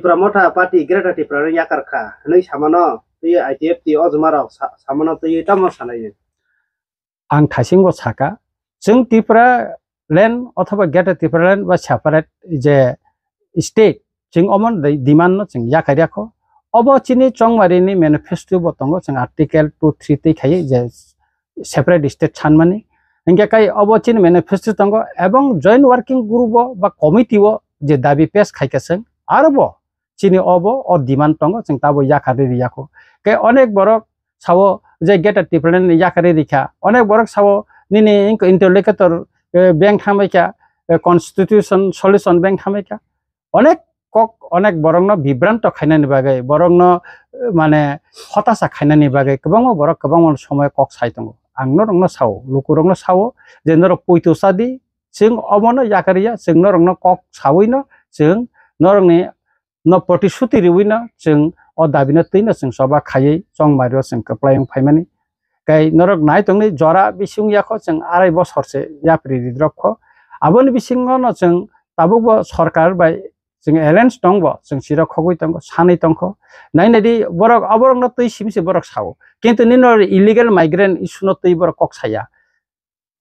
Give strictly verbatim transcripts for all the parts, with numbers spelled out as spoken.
Tipra Motha Party Greater Tipraland yakar kha hwnwi samano twi I T F T o jwmarok sa-, samano twi tamo sanai? Ang thaisingo saka, chwng Tipraland othoba Greater Tipraland ba separate je state, chwng omo de-, demand no chwng yakarya kho. Obo chini chongmarini manifesto bo tongo, chwng article two three twi khai je separate state sanmani. Hinkhe kai obo chini manifesto tongo, ebong joint working group o ba committee o je dabi pass khaikha chwng, aro bo chini obo o demand tongo, chwng tabo yakarwi riyakho. Khe onek borok sao je Greater Tipraland ni yakarwi rikha, onek borok sao nini inko interlocutor, eh, beng thangbaikha, eh, constitution solution beng thangbaikha. Onek kok, onek borokno bibranto khainani bagwi, borokno, eh, mane hotasa khainani bagwi kwbangma borok kwbangma somoy kok sai tongo. Ang norokno sao, lukurokno sao je norok poito chadi, chwng omono yakarya, chwng norokno kok sawino chwng norokni no protisuti riwino chwng o dabino twino chwng choba khaiwi chongmario chwng kwplai wng phaimani. Kai norok nai tongni jora bising yakho chwng arai bosor se yapri ridrop kho. Aboni bisingo no chwng tabuk bo sorkar bai chwng alliance tong bo chwng sirok khogwi tongo, sanwi tongkho. Nai nai di borok oborokno twi simi se borok sao. Kintu nini illegal migrant issue no twi borok kok saya.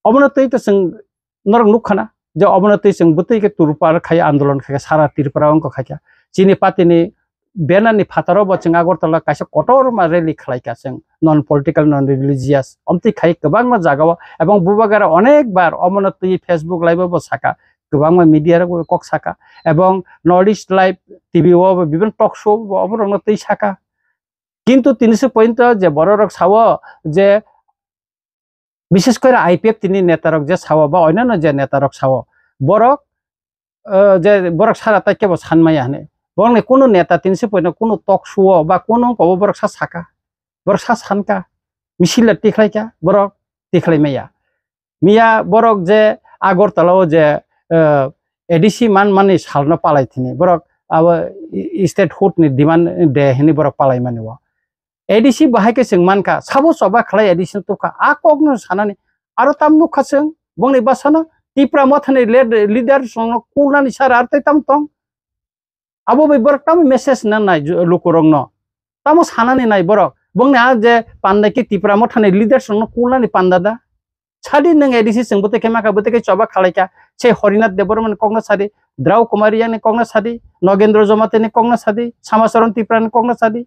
Obono twi to chwng norok nukha na je obono twi chwng bwtwi khe turpar khai andolon khai sara Tripura wngkha khai kha. Chini party ni banner ni phataro bo chwng Agartala kaisa kotorma rally khlai kha chwng non political, non religious. Omtwi khai kwbangma jaga o ebong Bubagra onek bar omono twi Facebook live o bo saka, kwbangma media rok bo kok saka ebong North East Live T V o bo bibin talk show bo oborokno twi saka. Kintu tini se point je borok rok sao je Bishes kore I P F T ni netarok je sao ba oinano je netarok sao, borok, eh, je borok sara tai kebo sanmaya hwnwi. Borokni kunu neta tini se poino kunu talk show o ba kunu wngkha o borok sa saka, borok sa sanka, misil tikhlaika, borok tikhlai maya. Miya borok je Agartala o je, eh, A D C man mani salno palai thini, borok abo i-, statehood ni demand de hwnwi borok palai mani o. A D C bahai khe chwng mankha, sabo choba khlai A D C no tubkha. A kokno sanani aro tam nukha chwng, bongni bwsano Tipra Mothani led-, leaders rokno kulnani sara aro tei tam tong. Abo bai borok tamo message na nai ju-, lukurokno. Tamo sanani nai borok. Bongni a je panda khe Tipra Mothani leaders rokno kulnani panda da. Sadi nwng A D C chwng bwtwi khe makha, bwtwi khe choba khlai kha. Sei Horinath Debbarmani kokno sadi, Drau Kumar Riyani kokno sadi, Nogendra Jamatia ni kokno sadi, Samacharan Tripura ni kokno sadi.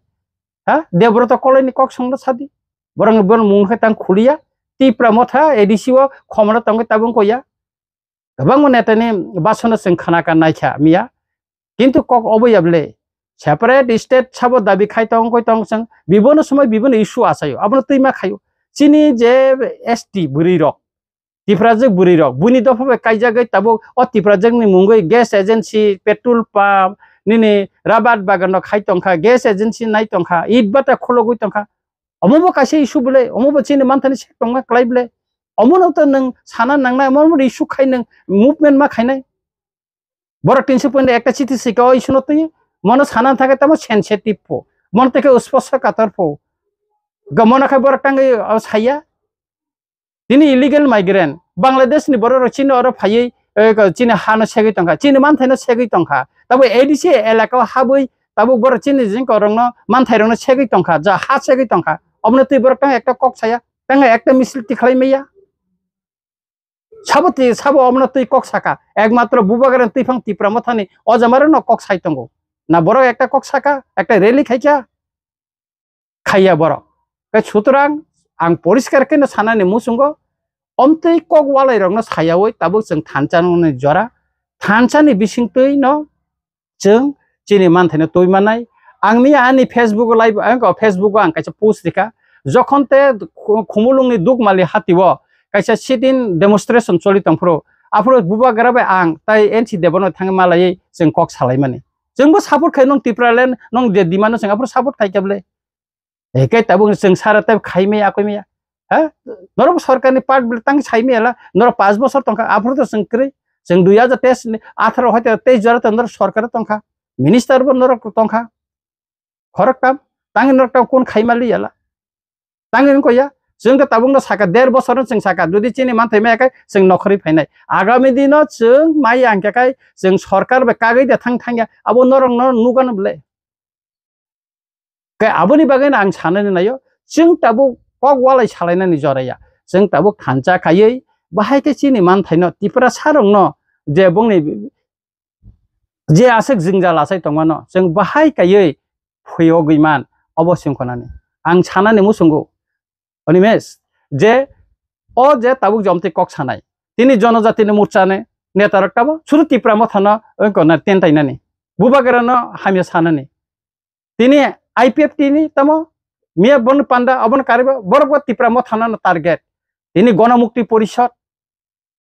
Ha? Debrata Koloi ni kok songno sadi. Borok ni borok mung khe tang khuliya. Tipra Motha A D C o khomoro tongwi tabung koya. Kwbangma neta ni basono chwng khna ka naikha miya. Kintu kok obo ya bwle. Separate state sabo dabi khai tong koi tong chwng. Bibono somoi bibono issue achaio. Abono twima khaio. Chini je S T bwrwi rok. Tiprajwk bwrwi rok, buini dopha bai kaijagwi tabuk o Tiprajwkni mungwi gas agency, petrol pump, nini rabar bagan rok khai tongkha, gas agency nai tongkha, it bata khulogwi tongkha. Omo bo kaisa issue bwle, omo bo chini manthani sek tongma kwlai bwle. Omono to nwng sana nangnai, omo bo issue khai nwng movement ma khainai. Borok tinso point ekta chiti sika o isuno twi, mono sana thangkhe tamo sensitive po, mono tei khe usposto kator po. Ga mono khe borok tangwi o saya. Tini illegal migrant, Bangladesh ni borok rok chini oro phaiwi, eh, chini ha no segwi tongkha, chini manthai no segwi tongkha. Tabo A D C elaka o habwi tabuk borok chini jingkorokno manthai rokno segwi tongkha, ja ha segwi tongkha. Omono twi borok tang ekta kok saya, tang ekta misil tikhlai maya. Sabo twi, sabo omono twi kok saka. Ekmatro Bubagrani twiphang Tipra Mothani o jamarano kok sai tongo. Na borok ekta kok saka, ekta rally khaikha? Khaiya borok. Khe sutrang ang poriskar khe no sanani muchungo, omtwi kok walairokno sayaui tabuk chwng thansa nungni jora, thansani bisingtwi no chwng chini manthaino twi manai. Ang miya ani Facebook o live, ang o Facebook o ang kaisa post rikha. Jokhon te khu-, Khumulwngni Dukmali hatio kaisa sit-in demonstration choli tongphuru, aphuru Bubagra bai ang tai N C Debbarma thangwi malaiwi chwng kok salaimani. Chwngbo support khai nung Tipraland, nung je demand no chwng aphuru support khai khe bwle. Ekai tabuk chwng sara tab khai maya, akoi maya. Ha? Norok sorkarni part bwle tang sai maya la, norok panch bosor tongkha, aphuru to chwng kwrwi. Chwng dui hajar teis ni atharo hoite teis jora to norok sorkar tongkha. Minister bo norok tongkha. Khorok tam, tang norok tam kun khai mali yala. Tang wngkha ya, Chwng khe tabukno saka, der bosorno chwng saka, jodi chini manthai maya khe chwng nokhorwi phainai. Agami dino chwng maya hwnkhe khai chwng sorkar bai kagwi de thang thangya, abo norokno nukgano bwle. Khe aboni bagwino ang sanani naio, chwng tabuk kok walai salainani joraya. Chwng tabuk thansa khaiwi bahai khe chini manthaino Tiprasarokno je bongni je aswk jwngjal achai tongmano, chwng bahai kaiwi phiyogwi man, obo sengkhanani. Ang sanani muchungo, Animesh, je o je tabuk jomtwi kok sanai, tini Jonojatini Morchani netarok tamo sudu Tipra Mothano wngkona tentainani, Bubagrano hamya sanani. Tini I P F T ni tamo miya bon panda obono kariba borok bo Tipra Mothano target. Tini Gonomukti Porishod,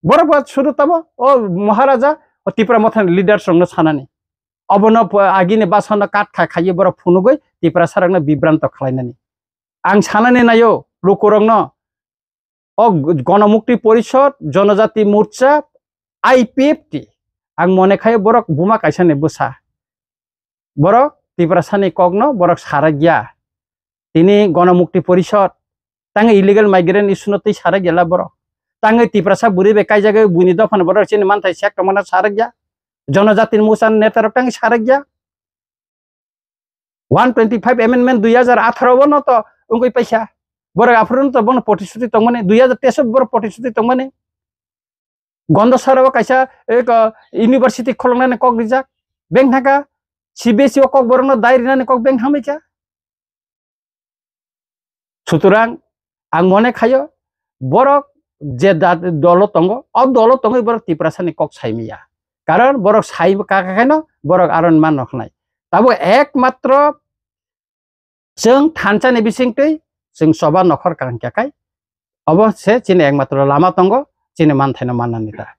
borok bo sudu tamo o Maharaja, o Tipra Mothani leaders rokno sanani. Obono po-, agini basano kat kha khaiwi borok phunugwi Tiprasarokno bibranto khlainani. Ang sanani naio lukurokno, o Gonomukti Porishod, Jonojati Morcha, I P F T, ang mone khaio borok buma kaisani bwsa. Borok Tiprasani kokno borok sarakya. Tini Gonomukti Porishod, tangwi illegal migrant issue no twi sarakya la borok. Tangwi Tiprasa bwrwi bai kaijagwi buini dophano borok chini manthai sek tongmano sarakya. Jonojatini Morchani netarok tangwi sarakya. One twenty five amendment dui hajar atharo bono to wngwi paisa. Borok aphuru no to bono potishuti tongmani, dui hajar teis o borok potishuti tongmani. Gondosara o kaisa, eh, ko, university kholoknani kok rijak. Beng thangkha, C B S E o kok borokno dai rinani kok beng hamwi kha. Sutorang, ang mone khaio, borok je da-, dolo tongo, o dolo tongwi borok Tiprasani kok sai maya. Karon borok sai kha kha khaino borok aro man nokhnai. Tabuk ekmatro chwng thansani bisingtwi chwng choba nokhor kaham khe khai, obo se chini ekmatro lama tongo, chini manthaino mannani ta.